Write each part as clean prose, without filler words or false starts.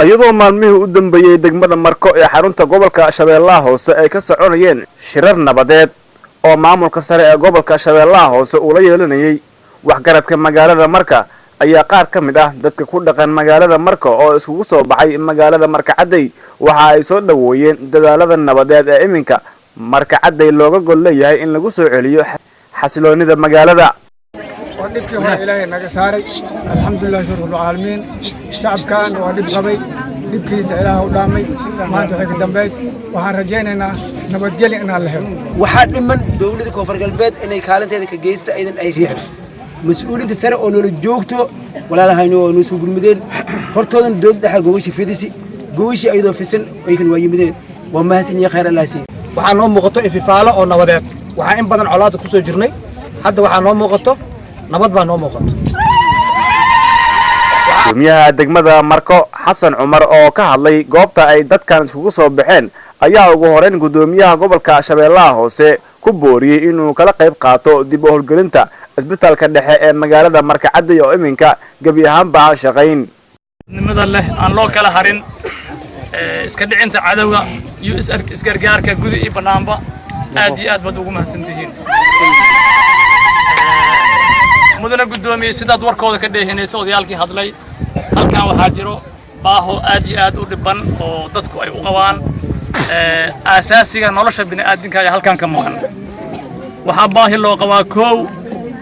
Iyadoo maalmihii u dambeeyey degmada Marko ee xarunta gobolka Shabeellaha Hoose ay ka soconayeen shirar nabadeed oo maamulka sare ee gobolka Shabeellaha Hoose uu la yeelanayay waxgaradka magaalada Marka, ayaa qaar ka mid ah dadka ku dhaqan magaalada Marka oo iskugu soo baxay magaalada Marka Cadday waxa ay soo dhaweeyeen dadaalada nabadeed ee iminka Marka Cadday looga gol leeyahay in lagu soo celiyo xasiloonida magaalada. Waa dhibkii hore Ilaahay naga saaray, alxamdulilah rabbilcaalamiin. Shacabkan waa dhib qabay, dhibkiisa Ilaah u dhaamay. Maanta waxay ka dambays waxaan rajaynaynaa nabadgelya inaan la helo. Waxaa dhiman dowladda Koonfur Galbeed inay kaalinteeda ka geysta, aydan ay riixdo mas-uuliinta sare oo noola joogto. Walaalahayno waa noo soo gurmudeen hortoodan dowladda dhexe gogasha fidisi, gogashii ayadoo fisan aykan waa yimideen. Waa mahadsan yahay, khayr Allah siiyo. Waxaa noo muuqato ififaalo oo nabadeed. Waxaa in badan colaadda ku soo jirnay, hadda waxaa noo muuqato nabad baa noo muuqato. Gudoomiyaha degmada Marko, Xasan Cumar, oo ka hadlay goobta ay dadkan iskugu soo baxeen, ayaa ugu horeyn gudoomiyaha gobolka Shabeellaha Hoose ku booriyey inuu kala qayb qaato dib u howlgelinta isbitaalka dhexe ee magaalada Marka Cadday oo iminka gebi ahaanba aan shaqayn. Nimada leh aan loo kala harin iska dhicinta cadowga iyo isgargaarka gudi iyo bannaanba, aad iyo aad baad ugu mahadsantihiin. Mudane guddoomiye, sidaad warkooda ka dheehinaysa odayaalkii hadlay, halkan waxaa jiro baaho aad iyo aad u dhiban oo dadku ay u qabaan aasaasiga nolosha bini'aadinka ayaa halkan ka maqan. Waxaa baahi loo qabaa kow,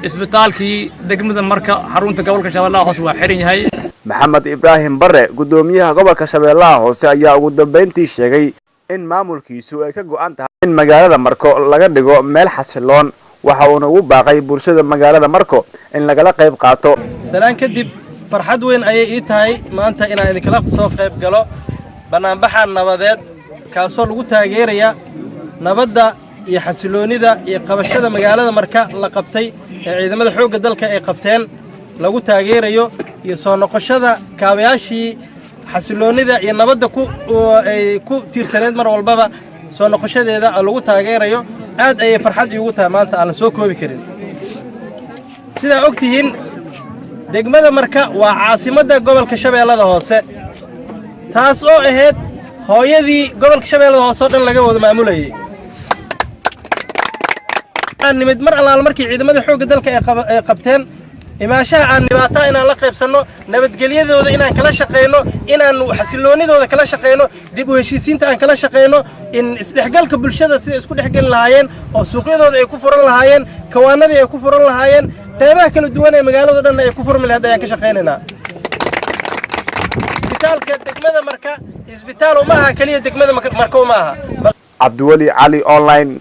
isbitaalkii degmada Marka, xarunta gobolka Shabeellaha Hoose, waa xiran yahay. Maxamed Ibraahim Bare, guddoomiyaha gobolka Shabeellaha Hoose, ayaa ugu dambayntii sheegay in maamulkiisu ay ka go'an tahay in magaalada Marko laga dhigo meel xasiloon. Waxa uuna ugu baaqay bulshada magaalada Marko in lagala qayb qaato. Salaan kadib, farxad weyn ayay ii tahay maanta inaan idinkala soo qayb galo bannaanbaxa nabadeed, kaasoo lagu taageeraya nabadda iyo xasiloonnida iyo qabashada magaalada Marka la qabtay ee ciidamada xoogga dalka ay qabteen lagu taageerayo, iyo soo noqoshada kaabayaashii xasiloonnida iyo nabadda ku ay ku tiirsaneed mar walbaba soo noqoshadeeda lagu taageerayo. Aad ayay farxad iigu tahay maanta aan la soo koobi karin. Sidaa og tihiin, degmada Marka waa caasimadda gobolka Shabeellada Hoose, taas oo ahayd hooyadii gobolka Shabeellada Hoose oo dhan laga wada maamulayay. Aan nimid mar allaala markii ciidamada xoogga dalka ay qabteen, imaashaha aan dhibaataa inaan la qaybsanno, nabadgelyadooda inaan kala shaqayno, inaan xasiloonnidooda kala shaqayno, dib u heshiisiinta aan kala shaqayno, in isdhexgalka bulshada siday isku dhexgeli lahaayeen oo suuqyadooda ay ku furan lahaayeen, kawaanadii ay ku furan lahaayeen, qaybaha kala duwan ee magaalada dhan ay ku furmi lahayd ayaan ka shaqaynaynaa. Isbitaalka degmada Marka isbitaal uma aha keliya degmada Marka uma aha. Cabdiweli Cali, Online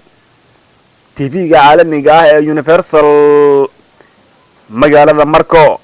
TV-ga caalamiga ah ee Universal, magaalada Marko.